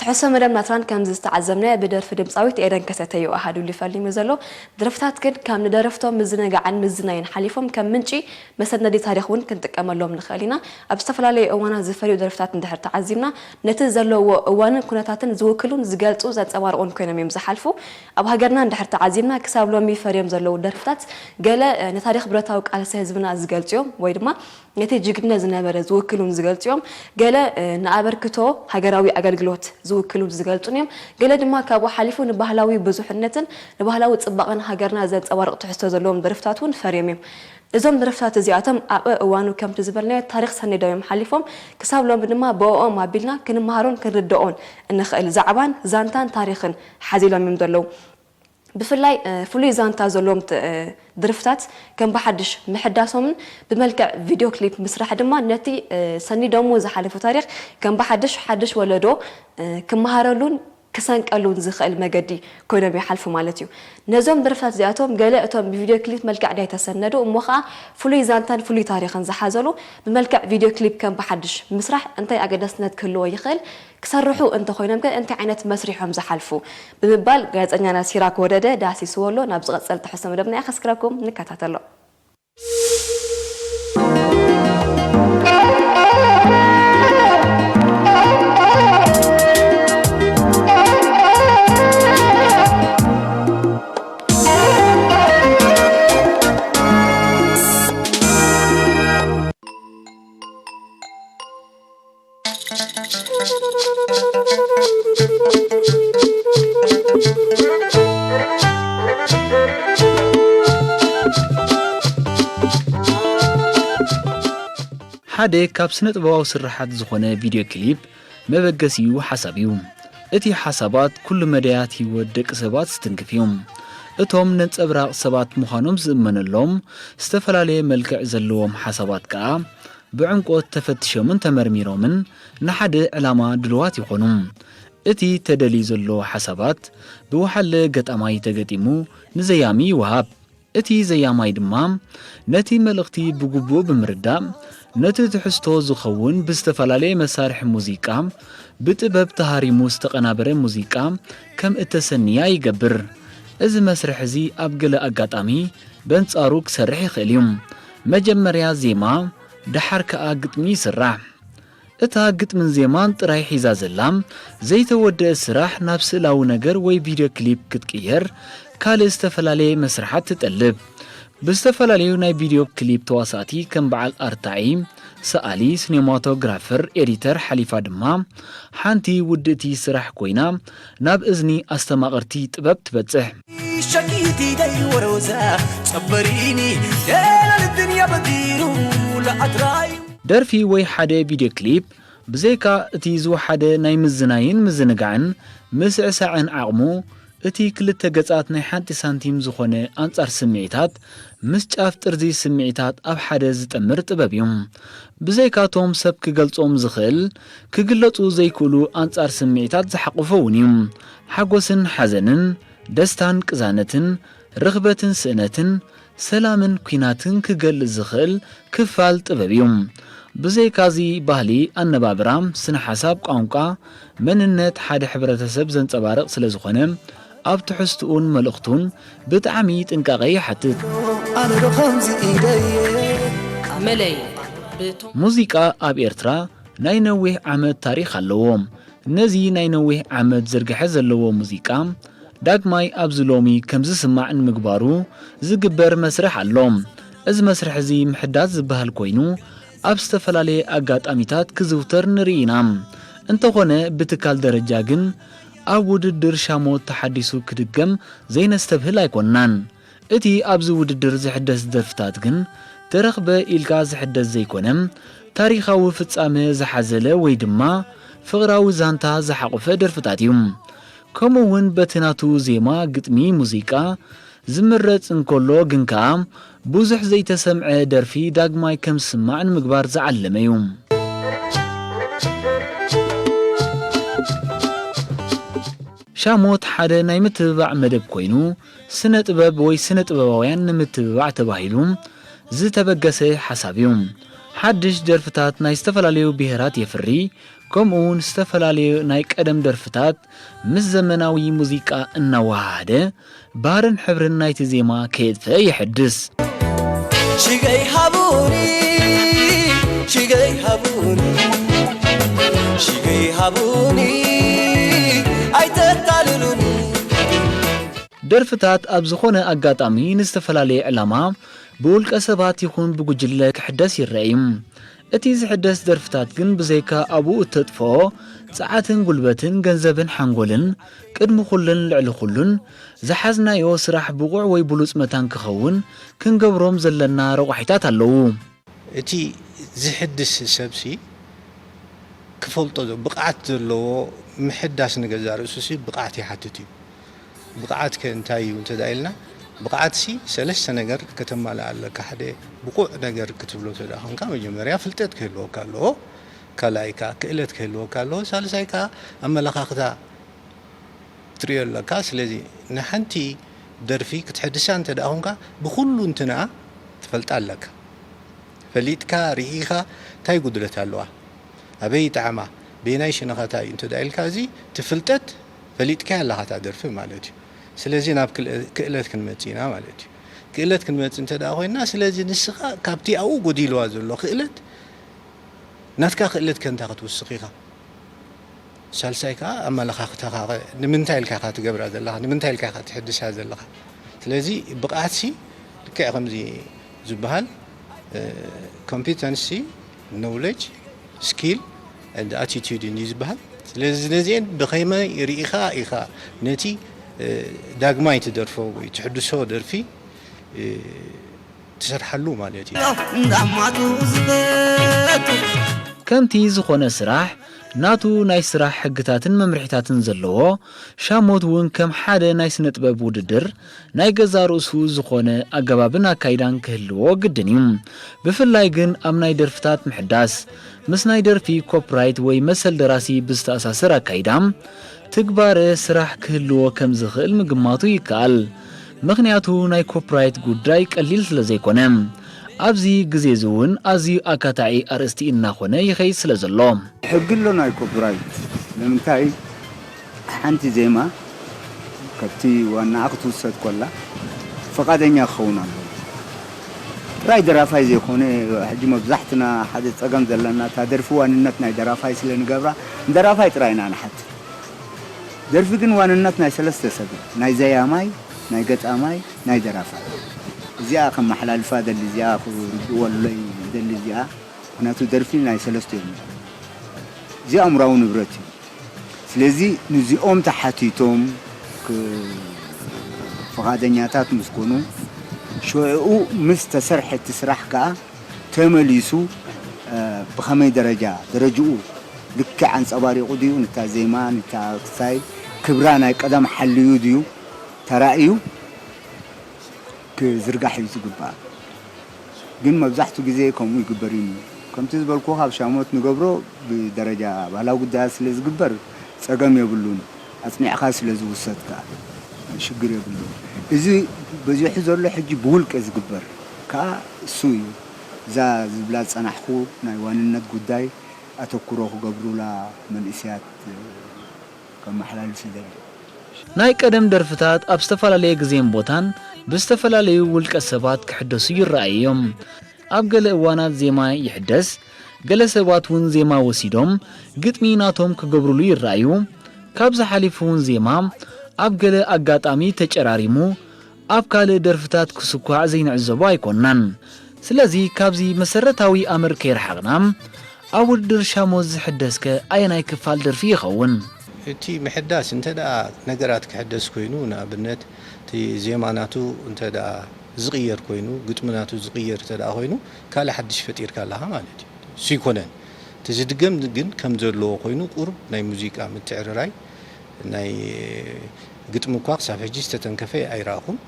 ሕሶ መደብ ናትራን ከምዚ ዝተዓዘብናዮ ብደርፊ ድምፃዊት ኤደን ከሰተ እዩ ኣሃዱሉ ፈሊሙ ዘሎ። ደርፍታት ግን ካብ ንደረፍቶም ምዝንጋዕን ምዝናይን ሓሊፎም ከም ምንጪ መሰነዲ ታሪኽ እውን ክንጥቀመሎም ንኽእል ኢና። ኣብ ዝተፈላለዩ እዋናት ዝፈርዩ ደርፍታት እንድሕር ተዓዚብና ነቲ ዘለዎ እዋንን ኩነታትን ዝውክሉን ዝገልፁ ዘንፀባርቑን ኮይኖም እዮም ዝሓልፉ። ኣብ ሃገርና እንድሕር ተዓዚብና ክሳብ ሎሚ ፈርዮም ዘለዉ ደርፍታት ገለ ንታሪኽ ብረታዊ ቃልሲ ህዝብና ዝገልፁ እዮም ወይ ድማ ነቲ ጅግንነት ዝነበረ ዝውክሉን ዝገልጹ እዮም። ገለ ንኣበርክቶ ሃገራዊ ኣገልግሎት ዝውክሉን ዝገልጹን እዮም። ገለ ድማ ካብኡ ሓሊፉ ንባህላዊ ብዙሕነትን ንባህላዊ ጽባቐን ሃገርና ዘንጸባርቕ ትሕዝቶ ዘለዎም ደርፍታት እውን ፈርዮም እዮም። እዞም ደርፍታት እዚኣቶም ኣብ እዋኑ ከምቲ ዝበልናዮ ታሪኽ ሰኒዶም እዮም ሓሊፎም። ክሳብ ሎሚ ድማ ብእኦም ኣቢልና ክንመሃሮን ክንርድኦን እንኽእል ዛዕባን ዛንታን ታሪኽን ሓዚሎም እዮም ዘለዉ። ብፍላይ ፍሉይ ዛንታ ዘለዎም ደርፍታት ከም ብሓድሽ ምሕዳሶምን ብመልክዕ ቪድዮ ክሊፕ ምስራሕ ድማ ነቲ ሰኒዶሞ ዝሓለፉ ታሪኽ ከም ብሓድሽ ሓድሽ ወለዶ ክመሃረሉን ክሰንቀሉን ዝኽእል መገዲ ኮይኖም ይሓልፉ ማለት እዩ። ነዞም ደርፍታት እዚኣቶም ገለ እቶም ብቪድዮ ክሊፕ መልክዕ ናይ ተሰነዱ እሞ ኸዓ ፍሉይ ዛንታን ፍሉይ ታሪኽን ዝሓዘሉ ብመልክዕ ቪድዮ ክሊፕ ከም ብሓድሽ ምስራሕ እንታይ ኣገዳስነት ክህልዎ ይኽእል? ክሰርሑ እንተኾይኖም ከ እንታይ ዓይነት መስርሕ እዮም ዝሓልፉ? ብምባል ጋዜጠኛና ሲራክ ወረደ ዳህሲስዎ ኣሎ። ናብ ዝቐጸል ትሕዝቶ መደብና እየ ከስክረኩም፣ ንከታተሎ። ሓደ ካብ ስነ ጥበባዊ ስርሓት ዝኾነ ቪድዮ ክሊፕ መበገሲኡ ሓሳብ እዩ። እቲ ሓሳባት ኩሉ መዳያት ህይወት ደቂ ሰባት ዝትንክፍ እዩ። እቶም ነንጸብራቕ ሰባት ምዃኖም ዝእመነሎም ዝተፈላለየ መልክዕ ዘለዎም ሓሳባት ከኣ ብዕምቆት ተፈትሾምን ተመርሚሮምን ንሓደ ዕላማ ድሉዋት ይኾኑ። እቲ ተደልዩ ዘሎ ሓሳባት ብወሓለ ገጣማይ ተገጢሙ ንዘያሚ ይወሃብ። እቲ ዘያማይ ድማ ነቲ መልእኽቲ ብግቡእ ብምርዳእ፣ ነቲ ትሕዝቶ ዝኸውን ብዝተፈላለየ መሳርሒ ሙዚቃ ብጥበብ ተሃሪሙ ዝተቐናበረ ሙዚቃ ከም እተሰንያ ይገብር። እዚ መስርሕ እዚ ኣብ ገለ ኣጋጣሚ በንጻሩ ክሰርሕ ይኽእል እዩ። መጀመርያ ዜማ፣ ደሓር ከኣ ግጥሚ ይስራሕ። እታ ግጥምን ዜማን ጥራይ ሒዛ ዘላ ዘይተወደአ ስራሕ ናብ ስእላዊ ነገር ወይ ቪድዮ ክሊፕ ክትቅየር ካልእ ዝተፈላለየ መስርሓት ትጠልብ። ብዝተፈላለዩ ናይ ቪድዮ ክሊፕ ተዋሳእቲ ከም በዓል ኣርታዒ፣ ሰኣሊ፣ ሲኔማቶግራፈር፣ ኤዲተር ሓሊፋ ድማ ሓንቲ ውድእቲ ስራሕ ኮይና ናብ እዝኒ ኣስተማቐርቲ ጥበብ ትበጽሕ። ሸኪቲ ደይ ወሮዛ ጸበሪኒ ደላል ድንያ በዲሩ ለኣትራዩ። ደርፊ ወይ ሓደ ቪድዮ ክሊፕ ብዘይካ እቲ ዝወሓደ ናይ ምዝናይን ምዝንጋዕን ምስዕሳዕን ዓቕሙ፣ እቲ ክልተ ገጻት ናይ ሓንቲ ሳንቲም ዝኾነ ኣንጻር ስምዒታት ምስ ጫፍ ጥርዚ ስምዒታት ኣብ ሓደ ዝጠምር ጥበብ እዩ። ብዘይካቶም ሰብ ክገልጾም ዝኽእል፣ ክግለጹ ዘይክእሉ ኣንጻር ስምዒታት ዝሓቖፈ እውን እዩ። ሓጎስን ሓዘንን፣ ደስታን ቅዛነትን፣ ርኽበትን ስእነትን፣ ሰላምን ኲናትን ክገልጽ ዝኽእል ክፋል ጥበብ እዩ። ብዘይካዚ ባህሊ፣ ኣነባብራ፣ ስነ ሓሳብ፣ ቋንቋ፣ መንነት ሓደ ሕብረተሰብ ዘንጸባርቕ ስለ ዝኾነ፣ ኣብ ትሕዝትኡን መልእኽቱን ብጣዕሚ ጥንቃቐ ይሓትት። ኣነ ዶ ከምዚ ኢለየ? መለይ ብቶም ሙዚቃ ኣብ ኤርትራ ናይ ነዊሕ ዓመት ታሪኽ ኣለዎ። ነዚ ናይ ነዊሕ ዓመት ዝርግሐ ዘለዎ ሙዚቃ ዳግማይ ኣብዚ ሎሚ ከም ዝስማዕ ንምግባሩ ዝግበር መስርሕ ኣሎ። እዚ መስርሕ እዚ ምሕዳስ ዝበሃል ኮይኑ፣ ኣብ ዝተፈላለየ ኣጋጣሚታት ክዝውተር ንርኢ ኢና። እንተኾነ፣ ብትካል ደረጃ ግን ኣብ ውድድር ሻሞት ተሓዲሱ ክድገም ዘይነስተብህል ኣይኮንናን። እቲ ኣብዚ ውድድር ዝሕደስ ደርፍታት ግን ተረኽበ ኢልካ ዝሕደስ ዘይኮነ፣ ታሪኻዊ ፍጻመ ዝሓዘለ ወይ ድማ ፍቕራዊ ዛንታ ዝሓቖፈ ደርፍታት እዩ። ከምኡ እውን በቲ ናቱ ዜማ፣ ግጥሚ፣ ሙዚቃ ዝምረጽ እንከሎ ግን ከኣ ብዙሕ ዘይተሰምዐ ደርፊ ዳግማይ ከም ዝስማዕ ንምግባር ዝዓለመ እዩ። ሻሞት ሓደ ናይ ምትብባዕ መደብ ኮይኑ፣ ስነ ጥበብ ወይ ስነ ጥበባውያን ንምትብባዕ ተባሂሉ ዝተበገሰ ሓሳብ እዩ። ሓድሽ ደርፍታት ናይ ዝተፈላለዩ ብሄራት የፍሪ፣ ከምኡ እውን ዝተፈላለዩ ናይ ቀደም ደርፍታት ምስ ዘመናዊ ሙዚቃ እናወሃሃደ ባህርን ሕብርን ናይቲ ዜማ ከየጥፍአ ይሕድስ። ሽገይ ሃቡኒ ሽገይ ሃቡኒ ሽገይ ሃቡኒ ኣይተታልሉኒ። ደርፍታት ኣብ ዝኾነ ኣጋጣሚ ንዝተፈላለየ ዕላማ ብውልቀ ሰባት ይኹን ብጉጅለ ክሕደስ ይረኣዩ። እቲ ዝሕደስ ደርፍታት ግን ብዘይካ ኣብኡ እተጥፍኦ ጸዓትን ጉልበትን ገንዘብን ሓንጎልን ቅድሚ ኩሉን ልዕሊ ኩሉን ዝሓዝናዮ ስራሕ ብቑዕ ወይ ብሉጽ መታን ክኸውን ክንገብሮም ዘለና ረቋሒታት ኣለዉ። እቲ ዝሕድስ ሰብሲ ክፈልጦ ብቕዓት ዘለዎ ምሕዳስ ንገዛእ ርእሱሲ ብቕዓት ይሓትት እዩ። ብቕዓትከ እንታይ እዩ እንተ ኢልና፣ ብቕዓትሲ ሰለስተ ነገር ከተማልእ ኣለካ። ሓደ ብቑዕ ነገር ክትብሎ እንተ ደኣ ኾንካ፣ መጀመርያ ፍልጠት ክህልወካ ኣለዎ። ካልኣይ ከኣ ክእለት ክህልወካ ኣለዎ። ሳልሳይ ከኣ ኣመለኻኽታ ክትርእዮ ኣለካ። ስለዚ ንሓንቲ ደርፊ ክትሕድሳ እንተ ደኣ ኾንካ፣ ብኹሉ እንትንኣ ትፈልጣ ኣለካ። ፈሊጥካ ርኢኻ እንታይ ጉድለት ኣለዋ፣ ኣበይ ይጥዓማ፣ በየናይ ሸነኻታ እዩ እንተ ኢልካ፣ እዚ እቲ ፍልጠት ፈሊጥካያ ኣለኻ እታ ደርፊ ማለት እዩ። ስለዚ ናብ ክእለት ክንመጽእ ኢና ማለት እዩ። ክእለት ክንመጽእ እንተ ኮይንና፣ ስለዚ ንስኻ ካብቲ ኣብኡ ጎዲልዋ ዘሎ ክእለት ናትካ ክእለት ከ እንታይ ክትውስኽ ኢኻ? ሳልሳይ ከኣ ኣመለኻኽታኻ ኸ ንምንታይ ኢልካ ኢኻ ትገብራ ዘለኻ? ንምንታይ ኢልካ ኢኻ ትሕድሳ ዘለኻ? ስለዚ ብቕዓትሲ ልክዕ ከምዚ ዝበሃል competency፣ knowledge፣ skill and attitude እዩ ዝበሃል። ስለዚ ነዚአን ብኸመይ ርኢኻ ኢኻ ነቲ ዳግማይ ትደርፎ ወይ ትሕድሶ ደርፊ ትሰርሓሉ ማለት እዩ። እንዳማቱ ዝፈቱ ከምቲ ዝኾነ ስራሕ ናቱ ናይ ስራሕ ሕግታትን መምርሒታትን ዘለዎ፣ ሻሞት እውን ከም ሓደ ናይ ስነ ጥበብ ውድድር ናይ ገዛእ ርእሱ ዝኾነ ኣገባብን ኣካይዳን ክህልዎ ግድን እዩ። ብፍላይ ግን ኣብ ናይ ደርፍታት ምሕዳስ ምስ ናይ ደርፊ ኮፕራይት ወይ መሰል ደራሲ ብዝተኣሳሰር ኣካይዳ ትግባረ ስራሕ ክህልዎ ከም ዝኽእል ምግማቱ ይከኣል። ምኽንያቱ ናይ ኮፕራይት ጉዳይ ቀሊል ስለ ዘይኮነ፣ ኣብዚ ግዜ እዚ እውን ኣዝዩ ኣካታዒ ኣርእስቲ እናኾነ ይኸይድ ስለ ዘሎ። ሕጊ ኣሎ ናይ ኮፒራይት። ንምንታይ ሓንቲ ዜማ ካብቲ ዋናኣ ክትውሰድ ኮላ ፍቓደኛ ክኸውን ኣለዎ። ጥራይ ደራፋይ ዘይኮነ፣ ሕጂ መብዛሕትና ሓደ ጸገም ዘለና እታ ደርፊ ዋንነት ናይ ደራፋይ ስለ ንገብራ ንደራፋይ ጥራይ ኢና ንሓትት። ደርፊ ግን ዋንነት ናይ ሰለስተ ሰብ እዩ፣ ናይ ዘያማይ፣ ናይ ገጣማይ፣ ናይ ደራፋይ። እዚኣ ከመሓላልፋ ደሊ፣ እዚኣ ክርድእወለይ ደሊ እዚኣ። ምኽንያቱ ደርፊ ናይ ሰለስቲኦም እዩ። እዚ ኣእምራዊ ንብረት እዩ። ስለዚ ንዚኦም ተሓቲቶም ፍቓደኛታት ምስ ኮኑ ሽዑ ምስ ተሰርሐ እቲ ስራሕ ከኣ ተመሊሱ ብኸመይ ደረጃ ደረጅኡ ልክዕ ኣንጸባሪቑ ድዩ ንታ ዜማ ንታ ክሳይ ክብራ ናይ ቀደም ሓልዩ ድዩ ተራእዩ ክዝርጋሕ እዩ ዝግባእ። ግን መብዛሕቱ ግዜ ከምኡ ይግበር እዩ። ከምቲ ዝበልኩ ካብ ሻሞት ንገብሮ ብደረጃ ባህላዊ ጉዳያት ስለ ዝግበር ጸገም የብሉን። ኣጽኒዕካ ስለ ዝውሰድ ከኣ ሽግር የብሉን። እዚ በዚሑ ዘሎ ሕጂ ብውልቂ ዝግበር ከኣ እሱ እዩ። እዛ ዝብላ ዝጸናሕኩ ናይ ዋንነት ጉዳይ ኣተኩሮ ክገብሩላ መንእሰያት ከመሓላልፍ ይደሊ። ናይ ቀደም ደርፍታት ኣብ ዝተፈላለየ ግዜን ቦታን ብዝተፈላለዩ ውልቀ ሰባት ክሕደሱ ይረኣዩ እዮም። ኣብ ገለ እዋናት ዜማ ይሕደስ፣ ገለ ሰባት እውን ዜማ ወሲዶም ግጥሚ ናቶም ክገብሩሉ ይረኣዩ። ካብዚ ሓሊፉ እውን ዜማ ኣብ ገለ ኣጋጣሚ ተጨራሪሙ ኣብ ካልእ ደርፍታት ክስኳዕ ዘይንዕዘቦ ኣይኮንናን። ስለዚ ካብዚ መሰረታዊ ኣምር ከይረሓቕና ኣብ ውድድር ሻሞት ዝሕደስከ ኣየናይ ክፋል ደርፊ ይኸውን? እቲ ምሕዳስ እንተ ደኣ ነገራት ክሕደስ ኮይኑ፣ ንኣብነት እቲ ዜማ ናቱ እንተ ደኣ ዝቕየር ኮይኑ፣ ግጥሚ ናቱ ዝቕየር እንተ ደኣ ኮይኑ፣ ካልእ ሓድሽ ፈጢርካ ኣለኻ ማለት እዩ። እሱ ይኮነን። እቲ ዝድገም ግን ከም ዘለዎ ኮይኑ፣ ቁሩብ ናይ ሙዚቃ ምትዕርራይ፣ ናይ ግጥሚ እኳ ክሳብ ሕጂ ዝተተንከፈ ኣይረኣኹን።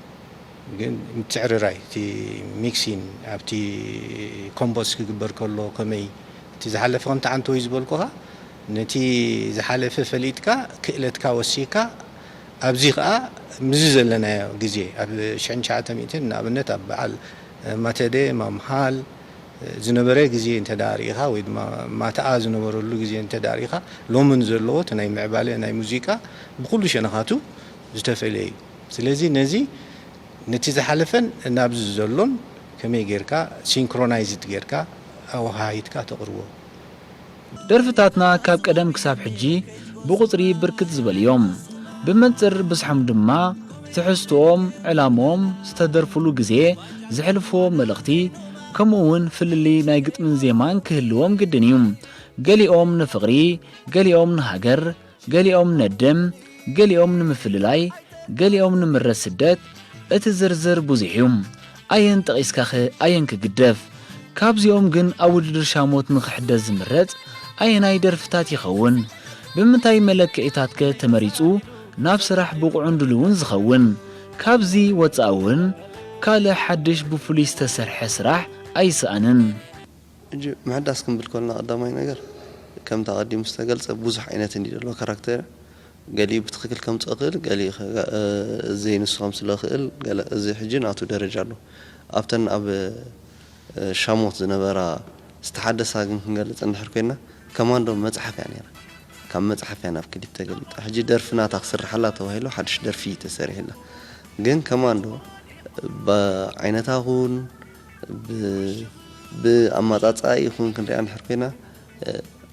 ግን ምትዕርራይ እቲ ሚክሲን ኣብቲ ኮምፖስ ክግበር ከሎ ከመይ እቲ ዝሓለፈ ከምቲ ዓንተወይ ዝበልኩኻ ነቲ ዝሓለፈ ፈሊጥካ ክእለትካ ወሲካ ኣብዚ ከዓ ምዚ ዘለናዮ ግዜ ኣብ ሽሕን ትሽዓተ ሚእትን ንኣብነት ኣብ በዓል ማተደ ማምሃል ዝነበረ ግዜ እንተ ደኣ ርኢኻ፣ ወይ ድማ ማትኣ ዝነበረሉ ግዜ እንተ ደኣ ርኢኻ፣ ሎምን ዘለዎ እቲ ናይ ምዕባለ ናይ ሙዚቃ ብኹሉ ሸነኻቱ ዝተፈለየ እዩ። ስለዚ ነዚ፣ ነቲ ዝሓለፈን ናብዚ ዘሎን ከመይ ጌርካ ሲንክሮናይዝድ ጌርካ ኣወሃሂድካ ተቕርቦ? ደርፍታትና ካብ ቀደም ክሳብ ሕጂ ብቑጽሪ ብርክት ዝበሉ እዮም። ብመንጽር ብዝሖም ድማ ትሕዝትኦም፣ ዕላምኦም፣ ዝተደርፍሉ ግዜ፣ ዘሕልፍዎ መልእኽቲ፣ ከምኡ እውን ፍልልይ ናይ ግጥምን ዜማን ክህልዎም ግድን እዩ። ገሊኦም ንፍቕሪ፣ ገሊኦም ንሃገር፣ ገሊኦም ነደም፣ ገሊኦም ንምፍልላይ፣ ገሊኦም ንምረት ስደት፣ እቲ ዝርዝር ብዙሕ እዩ። ኣየን ጠቒስካኸ ኣየን ክግደፍ? ካብዚኦም ግን ኣብ ውድድር ሻሞት ንኽሕደስ ዝምረጽ ኣየናይ ደርፍታት ይኸውን? ብምንታይ መለክዒታትከ ተመሪጹ ናብ ስራሕ ብቑዕን ድልውን ዝኸውን? ካብዚ ወጻኢ እውን ካልእ ሓድሽ ብፍሉይ ዝተሰርሐ ስራሕ ኣይሰኣንን። ሕጂ ምሕዳስ ክንብል ከለና ቀዳማይ ነገር ከምቲ ኣቐዲሙ ዝተገልጸ ብዙሕ ዓይነት እንዲ ዘለዎ ካራክተር ገሊኡ ብትኽክል ከምፅእ ይኽእል ገሊኡ ከ- እ፣ ዘይንሱ ከምስለ ይኽእል ገለ እዚ ሕጂ ናቱ ደረጃ ኣሎ ኣብተን ኣብ እ፣ ሻሞት ዝነበራ ዝተሓደሳ ግን ክንገልፅ እንድሕር ኮይና ከማንዶ መፅሓፍ እያ ነይራ ካብ መፅሓፍ እያ ናብ ክሊፕ ተገልቢጣ ሕጂ ደርፊ ናታ ክስርሓላ ተባሂሉ ሓድሽ ደርፊ ተሰሪሕላ ግን ከማንዶ ብዓይነታ ኹን ብ- ብኣመፃፅኣ ይኹን ክንሪኣ እንድሕር ኮይና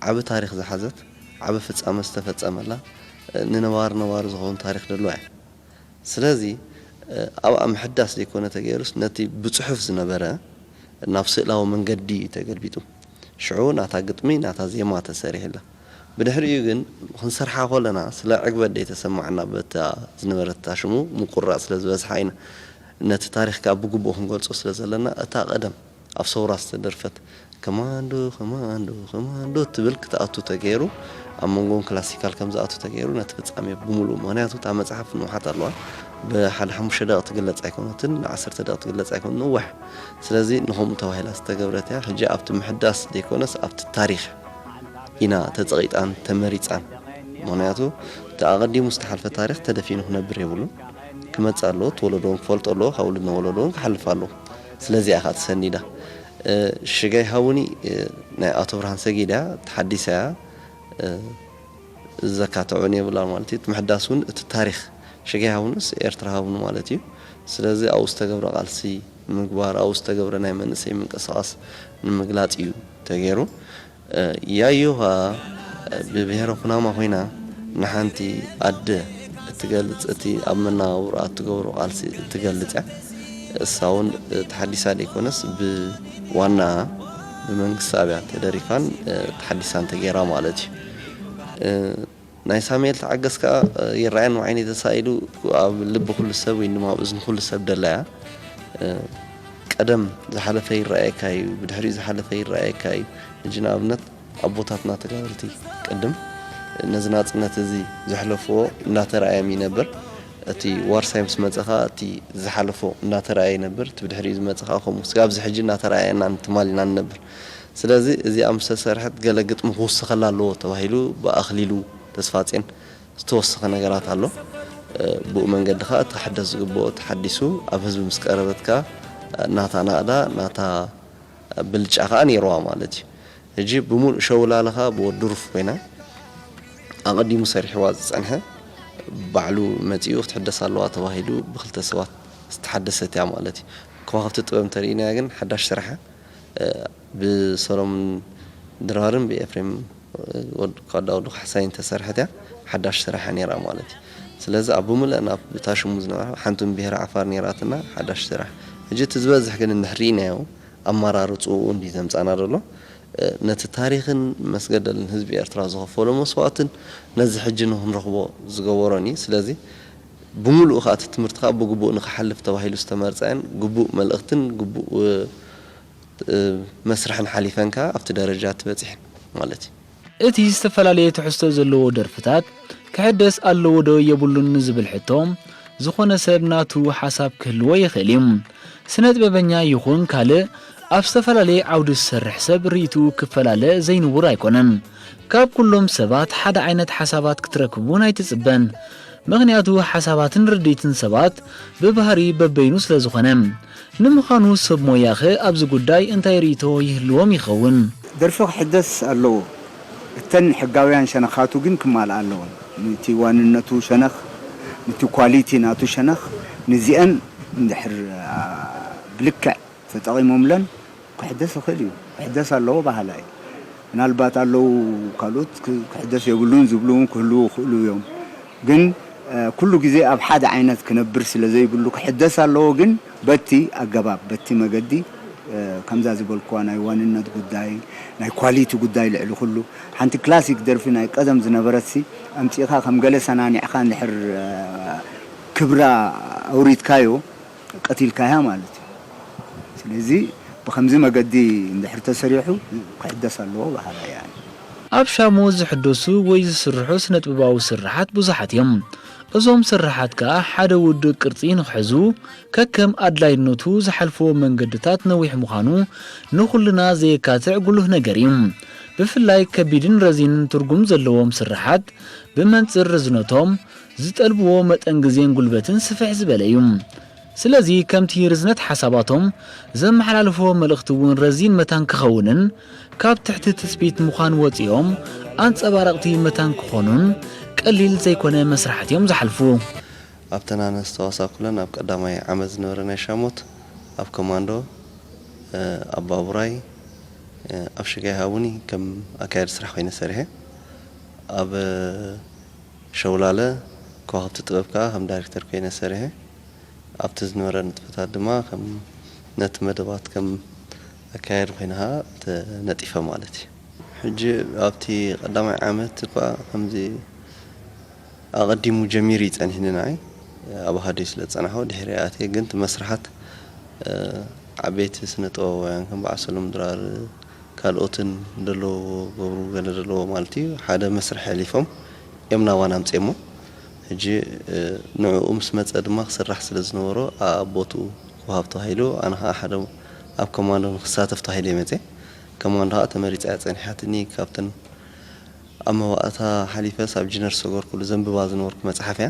ዓቢ ታሪኽ ዝሓዘት ዓቢ ፍጻመ ዝተፈጸመላ ንነባሪ ነባሪ ዝኸውን ታሪኽ ደለዋ እያ ስለዚ ኣብኣ ምሕዳስ ዘይኮነ ተገይሩስ ነቲ ብጽሑፍ ዝነበረ ናብ ስእላዊ መንገዲ እዩ ተገልቢጡ ሽዑ ናታ ግጥሚ ናታ ዜማ ተሰሪሕላ ብድሕሪኡ ግን ክንሰርሓ ኮለና ስለ ዕግበት ደይተሰማዕና በታ ዝነበረታ ሽሙ ምቁርራፅ ስለ ዝበዝሓ ኢና ነቲ ታሪኽ ከዓ ብግቡእ ክንገልፆ ስለ ዘለና እታ ቀደም ኣብ ሰውራ ዝተደርፈት ከማንዶ ከማንዶ ከማንዶ ትብል ክትኣቱ ተገይሩ ኣብ መንጎን ክላሲካል ከም ዝኣቱ ተገይሩ ነቲ ፍጻሜ ብምሉእ ምኽንያቱ እታ መጽሓፍ ንውሓት ኣለዋ ብሓደ ሓሙሽተ ደቂ ትግለጽ ኣይኮነትን ንዓሰርተ ደቂ ትግለጽ ኣይኮነ ንዋሕ ስለዚ ንኸምኡ ተባሂላ ዝተገብረት እያ ሕጂ ኣብቲ ምሕዳስ ዘይኮነስ ኣብቲ ታሪኽ ኢና ተጸቒጣን ተመሪጻን ምኽንያቱ እቲ ኣቐዲሙ ዝተሓልፈ ታሪኽ ተደፊኑ ክነብር የብሉን ክመጽእ ኣለዎ እቲ ወለዶ እውን ክፈልጦ ኣለዎ ካብ ውሉድ ናብ ወለዶ እውን ክሓልፍ ኣለዎ ስለዚኣ ኢኻ ተሰኒዳ ሽጋይ ሃቡኒ ናይ ኣቶ ብርሃን ሰጊድ እያ ተሓዲሳ እያ ዘካትዑን የብላን ማለት እዩ እቲ ምሕዳስ እውን እቲ ታሪኽ ሽጋይ ሃቡንስ ኤርትራ ሃቡኒ ማለት እዩ ስለዚ ኣብኡ ዝተገብረ ቃልሲ ንምግባር ኣብኡ ዝተገብረ ናይ መንእሰይ ምንቅስቃስ ንምግላፅ እዩ ተገይሩ ያዮ ኸዓ ብብሄረ ኩናማ ኮይና ንሓንቲ ኣደ እትገልፅ እቲ ኣብ መነባብሮኣ እትገብሮ ቃልሲ እትገልፅ እያ እሳ እውን ተሓዲሳ ዘይኮነስ ብዋናኣ ብመንግስቲ ኣብያ ተደሪፋን ተሓዲሳን ተገይራ ማለት እዩ ናይ ሳሙኤል ተዓገስ ከዓ ይረኣየን ንዓይነይ ተሳኢሉ ኣብ ልቢ ኩሉ ሰብ ወይ ድማ ኣብ እዝኒ ኩሉ ሰብ ደላ እያ ቀደም ዝሓለፈ ይረኣየካ እዩ ብድሕሪኡ ዝሓለፈ ይረኣየካ እዩ ሕጂ ንኣብነት ኣቦታትና ተጋደልቲ ቅድም ነዚ ናፅነት እዚ ዘሕለፍዎ እናተረኣዮም ይነብር እቲ ዋርሳይ ምስ መፀ ከዓ እቲ ዝሓለፎ እናተረኣየ ይነብር እቲ ብድሕሪኡ ዝመፀ ከዓ ከምኡ ስጋብ እዚ ሕጂ እናተረኣየና ትማል ኢና ንነብር ስለዚ እዚኣ ምስ ተሰርሐት ገለ ግጥሚ ክውስኸላ ኣለዎ ተባሂሉ ብኣኽሊሉ ተስፋጼን ዝተወሰኸ ነገራት ኣሎ ብኡ መንገዲ ከዓ እቲ ክሕደስ ዝግብኦ ተሓዲሱ ኣብ ህዝቢ ምስ ቀረበት ከዓ ናታ ናእዳ ናታ ብልጫ ከዓ ነይርዋ ማለት እዩ ሕጂ ብሙሉእ ሸውላለ ከዓ ብወዲ ሩፍ ኮይና ኣቐዲሙ ሰሪሕዋ ዝፀንሐ ባዕሉ መፂኡ ክትሕደስ ኣለዋ ተባሂሉ ብክልተ ሰባት ዝተሓደሰት እያ ማለት እዩ ከዋክብቲ ጥበብ እንተሪኢናያ ግን ሓዳሽ ስራሕ ብሰሎሙን ድራርን ብኤፍሬም ወዲ ካሕሳይን ተሰርሐት እያ ሓዳሽ ስራሕ እያ ነይራ ማለት እዩ ስለዚ ኣብ ብምልአን ኣብታ ሽሙ ዝነበራ ሓንቱን ብሄረ ዓፋር ነይራትና ሓዳሽ ስራሕ ሕጂ እቲ ዝበዝሕ ግን እንድሕር ርኢናዮ ኣመራርፅኡ እንዲ ዘምፃና ዘሎ ነቲ ታሪኽን መስገደልን ህዝቢ ኤርትራ ዝኸፈሎ መስዋእትን ነዚ ሕጂ ንክንረኽቦ ዝገበሮን እዩ ስለዚ ብምሉኡ ከዓ እቲ ትምህርቲ ከዓ ብግቡእ ንክሓልፍ ተባሂሉ ዝተመርፀ እየን ግቡእ መልእኽትን ግቡእ መስርሕን ሓሊፈን ከዓ ኣብቲ ደረጃ እቲ በፂሐን ማለት እዩ። እቲ ዝተፈላለየ ትሕዝቶ ዘለዎ ደርፍታት ክሕደስ ኣለዎ ዶ የብሉን ንዝብል ሕቶ፣ ዝኾነ ሰብ ናቱ ሓሳብ ክህልዎ ይኽእል እዩ። ስነ ጥበበኛ ይኹን ካልእ፣ ኣብ ዝተፈላለየ ዓውዲ ዝሰርሕ ሰብ ርእይትኡ ክፈላለ ዘይንቡር ኣይኮነን። ካብ ኩሎም ሰባት ሓደ ዓይነት ሓሳባት ክትረክብ እውን ኣይትጽበን። ምኽንያቱ ሓሳባትን ርድኢትን ሰባት ብባህሪ በበይኑ ስለ ዝኾነ። ንምዃኑ ሰብ ሞያኸ ኣብዚ ጉዳይ እንታይ ርእይቶ ይህልዎም ይኸውን? ደርፊ ክሕደስ ኣለዎ። እተን ሕጋውያን ሸነኻቱ ግን ክማልኣ ኣለወን። ነቲ ዋንነቱ ሸነኽ፣ ነቲ ኳሊቲ ናቱ ሸነኽ፣ ንዚአን እንድሕር፣ አ፣ ብልክዕ ተጠቒሞምለን ክሕደስ ይኽእል እዩ። ክሕደስ ኣለዎ በሃላይ። ምናልባት ኣለዉ ካልኦት ክ-፣ ክሕደስ የብሉን ዝብሉ እውን ክህልዉ ይኽእሉ እዮም። ግን፣ እ፣ ኩሉ ግዜ ኣብ ሓደ ዓይነት ክነብር ስለ ዘይብሉ ክሕደስ ኣለዎ። ግን በቲ ኣገባብ፣ በቲ መገዲ፣ እ፣ ከምዛ ዝበልክዋ ናይ ዋንነት ጉዳይ፣ ናይ ኳሊቲ ጉዳይ ልዕሊ ኩሉ፣ ሓንቲ ክላሲክ ደርፊ ናይ ቀደም ዝነበረትሲ ኣምጺእኻ ከም ገለ ሰናኒዕኻ እንድሕር፣ እ፣ ክብራ ኣውሪድካዮ፣ ቀቲልካያ ማለት እዩ። ስለዚ ብኸምዚ መገዲ እንድሕር ተሰሪሑ ክሕደስ ኣለዎ በሃላይ እየ ኣነ። ኣብ ሻሞ ዝሕደሱ ወይ ዝስርሑ ስነጥበባዊ ስርሓት ብዙሓት እዮም። እዞም ስርሓት ከኣ ሓደ ውዱእ ቅርጺ ንኽሕዙ ከከም ኣድላይነቱ ዝሓልፍዎ መንገድታት ነዊሕ ምዃኑ ንኹልና ዘየካትዕ ጉሉህ ነገር እዩ። ብፍላይ ከቢድን ረዚንን ትርጉም ዘለዎም ስርሓት ብመንጽር ርዝነቶም ዝጠልብዎ መጠን ግዜን ጉልበትን ስፍሕ ዝበለ እዩ። ስለዚ ከምቲ ርዝነት ሓሳባቶም ዘመሓላልፍዎ መልእኽቲ እውን ረዚን መታን ክኸውንን ካብ ትሕቲ ትጽቢት ምዃን ወጺኦም ኣንጸባረቕቲ መታን ክኾኑን ቀሊል ዘይኮነ መስርሓት እዮም ዝሓልፉ። ኣብተን ኣነ ዝተዋሳእኩለን ኣብ ቀዳማይ ዓመት ዝነበረ ናይ ሻሞት ኣብ ኮማንዶ፣ እ፣ ኣብ ባቡራይ፣ እ፣ ኣብ ሽጋይ ሃቡኒ ከም ኣካያዲ ስራሕ ኮይነ ሰሪሐ። ኣብ ሸውላለ ከዋኽብቲ ጥበብ ከኣ ከም ዳይሬክተር ኮይነ ሰሪሐ። ኣብቲ ዝነበረ ንጥፈታት ድማ ከም ነቲ መደባት ከም ኣካያዲ ኮይነ ከኣ ተነጢፈ ማለት እዩ። ሕጂ ኣብቲ ቀዳማይ ዓመት እኳ ከምዚ ኣቐዲሙ ጀሚሩ እዩ ጸኒሕኒ ንዓይ። ኣብ ኣሃዱይ ስለ ዝጸናሕኩ ድሕሪ ኣትየ ግን እቲ መስርሓት፣ እ፣ ዓበይቲ ስነ ጥበባውያን ከም በዓል ሰሎሙን ድራር ካልኦትን ደለዎ ገብሩ ገለ ደለዎ ማለት እዩ። ሓደ መስርሕ ኣሕሊፎም እዮም ናባና ኣምጺኦሞ። ሕጂ፣ እ፣ ንዕኡ ምስ መጸ ድማ ክስራሕ ስለ ዝነበሮ ኣብ ቦትኡ ክወሃብ ተባሂሉ፣ ኣነ ኸኣ ሓደ ኣብ ኮማንዶ ንክሳተፍ ተባሂለ እየ መጽየ። ኮማንዶ ኸኣ ተመሪጸ እያ ጸኒሓትኒ። ካብተን ኣብ መባእታ ሓሊፈስ ኣብ ጂነር ዝሰገርኩሉ ዘንብባ ዝነበርኩ መጽሓፍ እያ።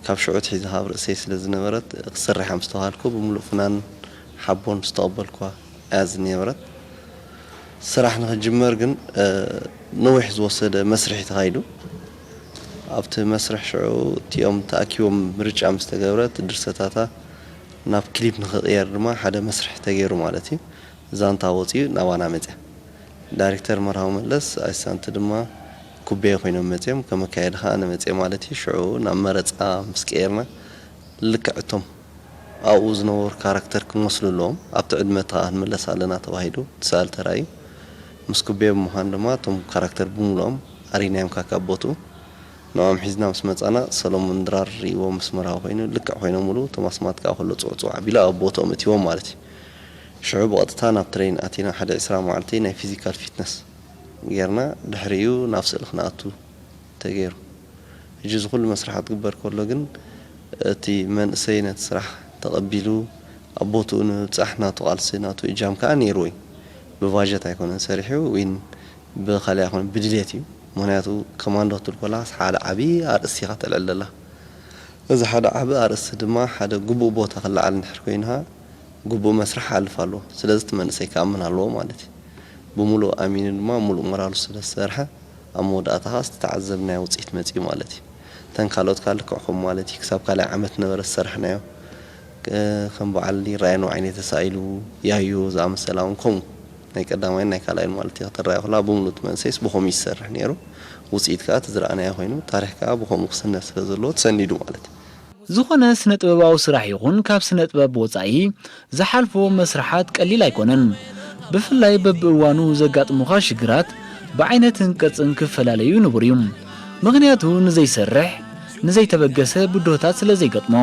ካብ ሽዑ ኣትሒዛ ኣብ ርእሰይ ስለ ዝነበረት ክሰርሕ እያ ምስ ተባሃልኩ ብምሉእ ፍናን ሓቦን ዝተቐበልኩዋ እያ ዝነበረት። ስራሕ ንኽጅመር ግን፣ እ፣ ነዊሕ ዝወሰደ መስርሕ እዩ ተኻይዱ። ኣብቲ መስርሕ ሽዑ እቲኦም ተኣኪቦም ምርጫ ምስ ተገብረ፣ እቲ ድርሰታታ ናብ ክሊፕ ንኽቕየር ድማ ሓደ መስርሕ ተገይሩ ማለት እዩ። ዛንታ ወጺኡ ናባና መጽያ። ዳይሬክተር መርሃዊ መለስ፣ ኣሲስታንት ድማ ኩቤ ኮይኖም መጽዮም፣ ከም ኣካያዲ ከኣ ኣነ መጽየ ማለት እዩ። ሽዑ ናብ መረጻ ምስ ቀየርና፣ ልክዕ እቶም ኣብኡ ዝነበሩ ካራክተር ክመስሉ ኣለዎም። ኣብቲ ዕድመ እቲ ከኣ ክንምለስ ኣለና ተባሂሉ እቲ ስእሊ ተራእዩ። ምስ ኩቤ ብምዃን ድማ እቶም ካራክተር ብምሉኦም ኣሪናዮም ካብ ቦትኡ። ንዕኦም ሒዝና ምስ መጻና፣ ሰሎሙን ድራር ርእይዎም ምስ መርሃዊ ኮይኑ፣ ልክዕ ኮይኖምሉ፣ እቶም ኣስማት ከኣ ከሎ ጽውጽው ኣቢሉ ኣብ ቦትኦም እትይዎም ማለት እዩ። ሽዑ ብቐጥታ ናብ ትሬን ኣቲና፣ ሓደ ዕስራ መዓልቲ ናይ ፊዚካል ፊትነስ ጌርና፣ ድሕሪኡ ናብ ስእሊ ክንኣቱ ተገይሩ። ሕጂ እዚ ኩሉ መስርሓት ክግበር ከሎ ግን፣ እቲ መንእሰይ ነቲ ስራሕ ተቐቢሉ፣ ኣብ ቦትኡ ንምብጻሕ ናቱ ቃልሲ፣ ናቱ እጃም ከኣ ነይርዎ እዩ። ብባጀት ኣይኮነን ሰሪሑ፣ ወይን ብኻልእ ኣይኮነን፣ ብድሌት እዩ። ምኽንያቱ፣ ኮማንዶ ክትብል ከለኻስ ሓደ ዓቢ ኣርእስቲ ኢኻ ተልዕል ዘላ። እዚ ሓደ ዓቢ ኣርእስቲ ድማ፣ ሓደ ግቡእ ቦታ ክለዓል እንድሕር ኮይኑ፣ ግቡእ መስርሕ ክሓልፍ ኣለዎ። ስለዚ፣ እቲ መንእሰይ ክኣምን ኣለዎ ማለት እዩ። ብምሉእ ኣሚኑ ድማ፣ ምሉእ ሞራሉ ስለ ዝሰርሐ፣ ኣብ መወዳእታ ኸኣ ዝተዓዘብናዮ ውጽኢት መጺኡ ማለት እዩ። እተን ካልኦት ከኣ ልክዕ ከምኡ ማለት እዩ። ክሳብ ካልኣይ ዓመት ነበረ ዝሰራሕናዮ። እ፣ ከም በዓል ይረኣየኒ ዓይነይ ተሳኢሉ፣ ያዩ ዝኣመሰላ እውን ከምኡ። ናይ ቀዳማይን ናይ ካልኣይን ማለት እዩ። ከተረኣዮ ከለኻ ብምሉእ እቲ መንእሰይስ ብኸምኡ እዩ ዝሰርሕ ነይሩ። ውጽኢት ከኣ እቲ ዝረኣናዮ ኮይኑ፣ ታሪኽ ከኣ ብኸምኡ ክስነድ ስለ ዘለዎ ተሰኒዱ ማለት እዩ። ዝኾነ ስነ ጥበባዊ ስራሕ ይኹን ካብ ስነ ጥበብ ወጻኢ ዝሓልፎ መስርሓት ቀሊል ኣይኮነን። ብፍላይ በብእዋኑ ዘጋጥሙኻ ሽግራት ብዓይነትን ቅርጽን ክፈላለዩ ንቡር እዩ። ምኽንያቱ ንዘይሰርሕ፣ ንዘይተበገሰ ብድሆታት ስለ ዘይገጥሞ።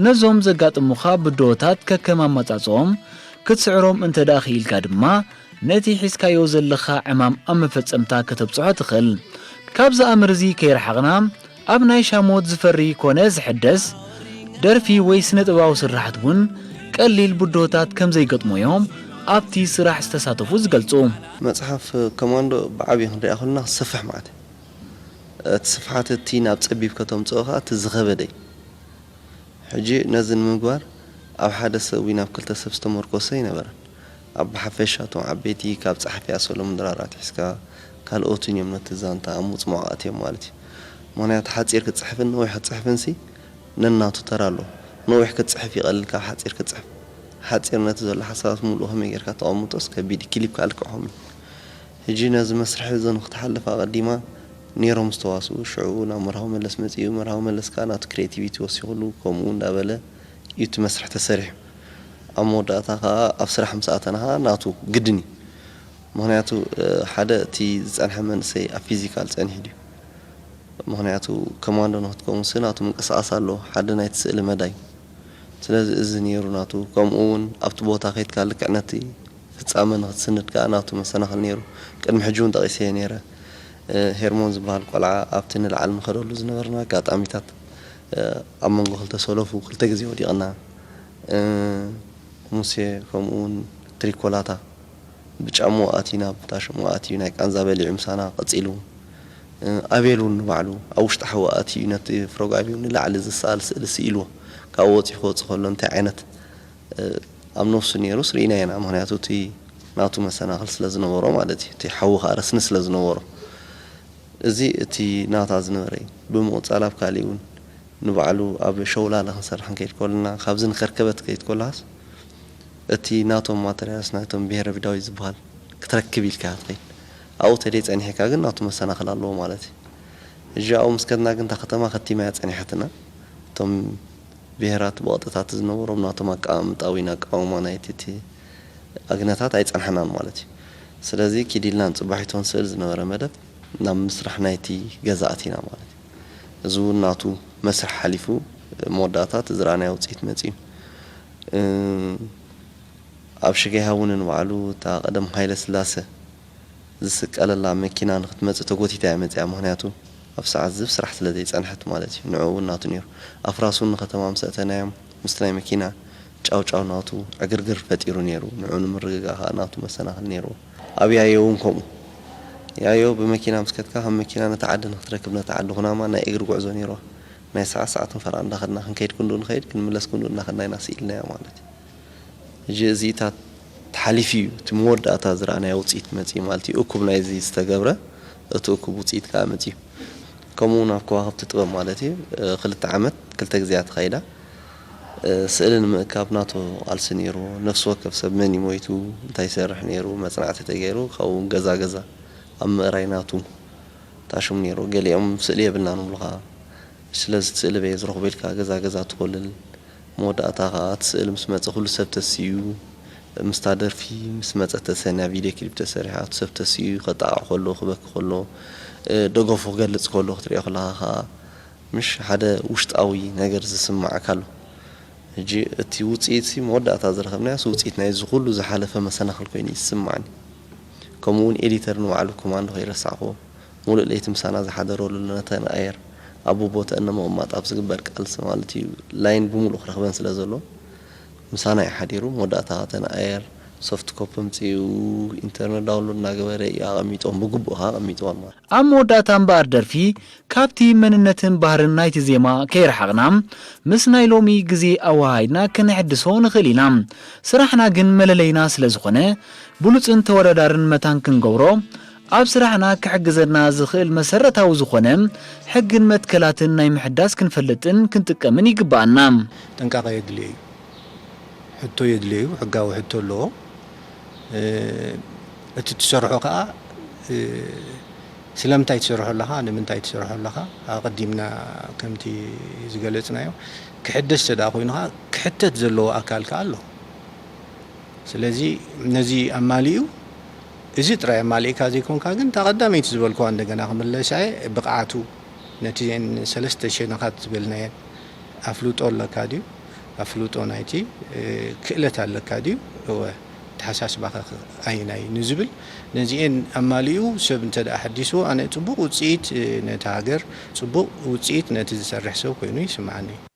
ነዞም ዘጋጥሙኻ ብድሆታት ከከም ኣመጻጽኦም ክትስዕሮም እንተ ደኣ ክኢልካ ድማ፣ ነቲ ሒዝካዮ ዘለኻ ዕማም ኣብ መፈጸምታ ከተብጽሖ ትኽእል። ካብዚ ኣምር እዚ ከይረሓቕና፣ ኣብ ናይ ሻሞት ዝፈሪ ኮነ ዝሕደስ ደርፊ ወይ ስነ-ጥበባዊ ስርሓት እውን ቀሊል ብድሆታት ከም ዘይገጥሞ እዮም ኣብቲ ስራሕ ዝተሳተፉ ዝገልጹ። መጽሓፍ ኮማንዶ ብዓብዪ ክንሪኣ ከለና ሰፍሕ ማለት እዩ። እቲ ስፍሓት እቲ ናብ ጸቢብ ከተምጽኦ ከኣ እቲ ዝኸበደ እዩ። ሕጂ ነዚ ንምግባር ኣብ ሓደ ሰብ ወይ ናብ ክልተ ሰብ ዝተመርኮሰ ኣይነበረን። ኣብ ብሓፈሻ እቶም ዓበይቲ ካብ ጸሓፊ ኣሰሎም ድራር ኣትሒዝካ ካልኦትን እዮም ነቲ ዛንታ ኣብ ምጽማቕ ኣትዮም ማለት እዩ። ምኽንያቱ ሓጺር ክትጽሕፍን ነዊሕ ክትጽሕፍንሲ ነናቱ ተራ ኣለዎ። ነዊሕ ክትጽሕፍ ይቐልል ካብ ሓጺር ክትጽሕፍ። ሓጺር ነቲ ዘሎ ሓሳባት ምሉእ ከመይ ጌርካ ተቐምጦስ ከቢድ እዩ፣ ክሊፕ ከልክዖም እዩ። ሕጂ ነዚ መስርሕ እዚ ንክትሓልፍ ኣቐዲማ ነይሮም ዝተዋስኡ፣ ሽዑ ናብ መርሃዊ መለስ መጺኡ፣ መርሃዊ መለስ ከኣ ናቱ ክሬቲቪቲ ወሲኹሉ፣ ከምኡ እንዳበለ እዩ እቲ መስርሕ ተሰሪሑ። ኣብ መወዳእታ ከኣ ኣብ ስራሕ ምስ ኣተና ከኣ ናቱ ግድን እዩ። ምኽንያቱ፣ እ፣ ሓደ እቲ ዝጸንሐ መንእሰይ ኣብ ፊዚካል ጸኒሑ ድዩ? ምኽንያቱ ኮማንዶ ንክትከውን ሲ ናቱ ምንቅስቓስ ኣለዎ፣ ሓደ ናይቲ ስእሊ መዳይ። ስለዚ እዚ ነይሩ ናቱ። ከምኡ እውን ኣብቲ ቦታ ከይድካ ልክዕ ነቲ ፍጻመ ንክትስንድ ከኣ ናቱ መሰናኽል ነይሩ። ቅድሚ ሕጂ እውን ጠቒሰዮ ነይረ። እ፣ ሄርሞን ዝበሃል ቆልዓ ኣብቲ ንላዕሊ ንኸደሉ ዝነበርና ኣጋጣሚታት፣ እ፣ ኣብ መንጎ ክልተ ሰለፉ ክልተ ግዜ ወዲቕና። እ፣ ሙሴ ከምኡ እውን ትሪኮላታ ብጫምኡ ኣትዩ ናብ ታሽምኡ ኣትዩ ናይ ቃንዛ በሊዑ ምሳና ቀጺሉ። እ፣ ኣቤል እውን ንባዕሉ ኣብ ውሽጢ ሓዊ ኣትዩ ነቲ ፍሮጋቢው ንላዕሊ ዝሰኣል ስእሊ ስኢልዎ። ካብኡ ወጺኡ ክወጽእ ከሎ እንታይ ዓይነት፣ እ፣ ኣብ ነፍሱ ነይሩስ ርኢናዮ ኢና። ምኽንያቱ እቲ ናቱ መሰናኽል ስለ ዝነበሮ ማለት እዩ። እቲ ሓዊ ከኣ ረስኒ ስለ ዝነበሮ። እዚ እቲ ናታ ዝነበረ እዩ። ብምቕጻል ኣብ ካሊእ እውን ንባዕሉ ኣብ ሸውላለ ክንሰርሕ ክንከይድ ከለና፣ ካብዚ ንከርከበት ክከይድ ከለኻስ፣ እቲ ናቶም ማተርያልስ ናይቶም ብሄረ ዳዊት ዝበሃል ክትረክብ ኢልካ ኢኻ ትኸይድ። ኣብኡ ተደይ ጸኒሕካ ግን ናቱ መሰናኽል ኣለዎ ማለት እዩ። ሕጂ ኣብኡ ምስ ከድና ግን እታ ከተማ ከቲማ እያ ጸኒሓትና። እቶም ብሄራት ብቐጥታ እቲ ዝነበሮም ናቶም ኣቀማምጣ ወይ ኣቃውማ ናይቲ እቲ ኣግነታት ኣይጸንሓናን ማለት እዩ። ስለዚ ኪድ ኢልና ንጽባሒቶን ስእል ዝነበረ መደብ ናብ ምስራሕ ናይቲ ገዛ ኣቲና ማለት እዩ። እዚ እውን ናቱ መስርሕ ሓሊፉ መወዳእታ እቲ ዝረኣናዮ ውጽኢት መጺኡ። እ፣ ኣብ ሽገ ሃውንን ባዕሉ እታ ቀደም ሃይለ ስላሰ ዝስቀለላ መኪና ንክትመጽእ ተጎቲታ እያ መጺኣ። ምኽንያቱ ኣብ ሰዓት ዝብ ስራሕ ስለ ዘይጸንሐት ማለት እዩ። ንዕኡ እውን ናቱ ነይሩ። ኣፍራስ እውን ንከተማ ምስ ኣእተናዮም ምስቲ ናይ መኪና ጫውጫው ናቱ ዕግርግር ፈጢሩ ነይሩ። ንዕኡ ንምርግጋእ ከኣ ናቱ መሰናኽል ነይርዎ። ኣብ ያዮ እውን ከምኡ። ያዮ ብመኪና ምስ ከድካ ካብ መኪና ነታ ዓዲ ንክትረክብ ነታ ዓዲ ኩናማ ናይ እግሪ ጉዕዞ ነይርዋ። ናይ ሰዓት ሰዓትን ፈረቓ እንዳኸድና ክንከይድ ክንድኡ ንኸይድ ክንምለስ ክንድኡ እንዳኸድና ኢና ስኢልናዮ ማለት እዩ። ሕጂ እዚታት ተሓሊፉ እዩ እቲ መወዳእታ ዝረኣናዮ ውፅኢት መፅዩ ማለት እዩ። እኩብ ናይዚ ዝተገብረ እቲ እኩብ ውፅኢት ከዓ መፅዩ። ከምኡ እውን ኣብ ከዋኽብቲ ጥበብ ማለት እዩ፣ እ፣ ክልተ ዓመት ክልተ ግዜያ ተኻይዳ። እ፣ ስእሊ ንምእካብ ናቶ ቃልሲ ነይሩ። ነፍሲ ወከፍ ሰብ መን እዩ ሞይቱ፣ እንታይ ይሰርሕ ነይሩ፣ መፅናዕቲ ተገይሩ፣ ካብኡ እውን ገዛ ገዛ ኣብ ምእራይ ናቱ ታሽሙ ነይሩ። ገሊኦም ስእሊ የብልናን ይብሉኻ። ስለዚ እቲ ስእሊ በየ ዝረኽቦ ኢልካ ገዛ ገዛ ትኾልል። መወዳእታ ኸኣ እቲ ስእሊ ምስ መጸ ኩሉ ሰብ ተሲኡ፣ ምስታ ደርፊ ምስ መጸት ተሰንያ ቪድዮ ክሊፕ ተሰሪሓ፣ እቲ ሰብ ተሲኡ ከጣቕዕ ከሎ፣ ክበኪ ከሎ፣ እ፣ ደገፉ ክገልጽ ከሎ ክትሪኦ ከለኻ ኸኣ ምሽ ሓደ ውሽጣዊ ነገር ዝስምዓካ ኣሎ። ሕጂ እቲ ውጽኢትሲ መወዳእታ ዝረኸብናዮስ ውጽኢት ናይዚ ኩሉ ዝሓለፈ መሰናኽል ኮይኑ እዩ ዝስምዓኒ። ከምኡ እውን ኤዲተር ንባዕሉ ኮማንዶ ከይረሳዕክዎ፣ ሙሉእ ለይቲ ምሳና ዝሓደረሉ ነተን ኣየር ኣብ ቦቦተአን ንምቕማጥ ኣብ ዝግበር ቃልሲ ማለት እዩ፣ ላይን ብምሉእ ክረኽበን ስለ ዘሎ፣ ምሳና እዩ ሓዲሩ። መወዳእታ እተን ኣየር ሶፍት ኮፒ ኣምጺኡ ኢንተርነት ዳውንሎድ እናገበረ እዩ ኣቐሚጥወን፣ ብግቡእ ከኣ ኣቐሚጥወን ማለት። ኣብ መወዳእታ እምበኣር ደርፊ ካብቲ መንነትን ባህርን ናይቲ ዜማ ከይረሓቕና፣ ምስ ናይ ሎሚ ግዜ ኣወሃሂድና ከነሐድሶ ንኽእል ኢና። ስራሕና ግን መለለይና ስለ ዝኾነ፣ ብሉጽን ተወዳዳርን መታን ክንገብሮ፣ ኣብ ስራሕና ክሕግዘና ዝኽእል መሰረታዊ ዝኾነ ሕግን መትከላትን ናይ ምሕዳስ ክንፈልጥን ክንጥቀምን ይግብኣና። ጥንቃቐ የድልዮ እዩ። ሕቶ የድልዮ እዩ። ሕጋዊ ሕቶ ኣለዎ። እ፣ እቲ ትሰርሖ ከኣ፣ እ፣ ስለምንታይ ትሰርሖ ኣለኻ፣ ንምንታይ ትሰርሖ ኣለኻ፣ ኣቐዲምና ከምቲ ዝገለጽናዮ፣ ክሕደስ እንተ ደኣ ኮይኑ ከኣ ክሕተት ዘለዎ ኣካል ከኣ ኣሎ። ስለዚ ነዚ ኣማሊኡ፣ እዚ ጥራይ ኣማሊእካ ዘይኮንካ ግን፣ እታ ቀዳመይቲ ዝበልኩዋ እንደገና ክምለሳ እየ፣ ብቕዓቱ፣ ነቲ እዘን ሰለስተ ሸነኻት ዝበልናየን፣ ኣፍልጦ ኣለካ ድዩ? ኣፍልጦ ናይቲ፣ እ፣ ክእለት ኣለካ ድዩ? እወ። ኣተሓሳስባኸ ኣየናይ እዩ ንዝብል፣ ነዚኤን ኣማሊኡ ሰብ እንተ ደኣ ሓዲስዎ፣ ኣነ ጽቡቕ ውጽኢት፣ እ፣ ነታ ሃገር ጽቡቕ ውጽኢት ነቲ ዝሰርሕ ሰብ ኮይኑ ይስምዓኒ።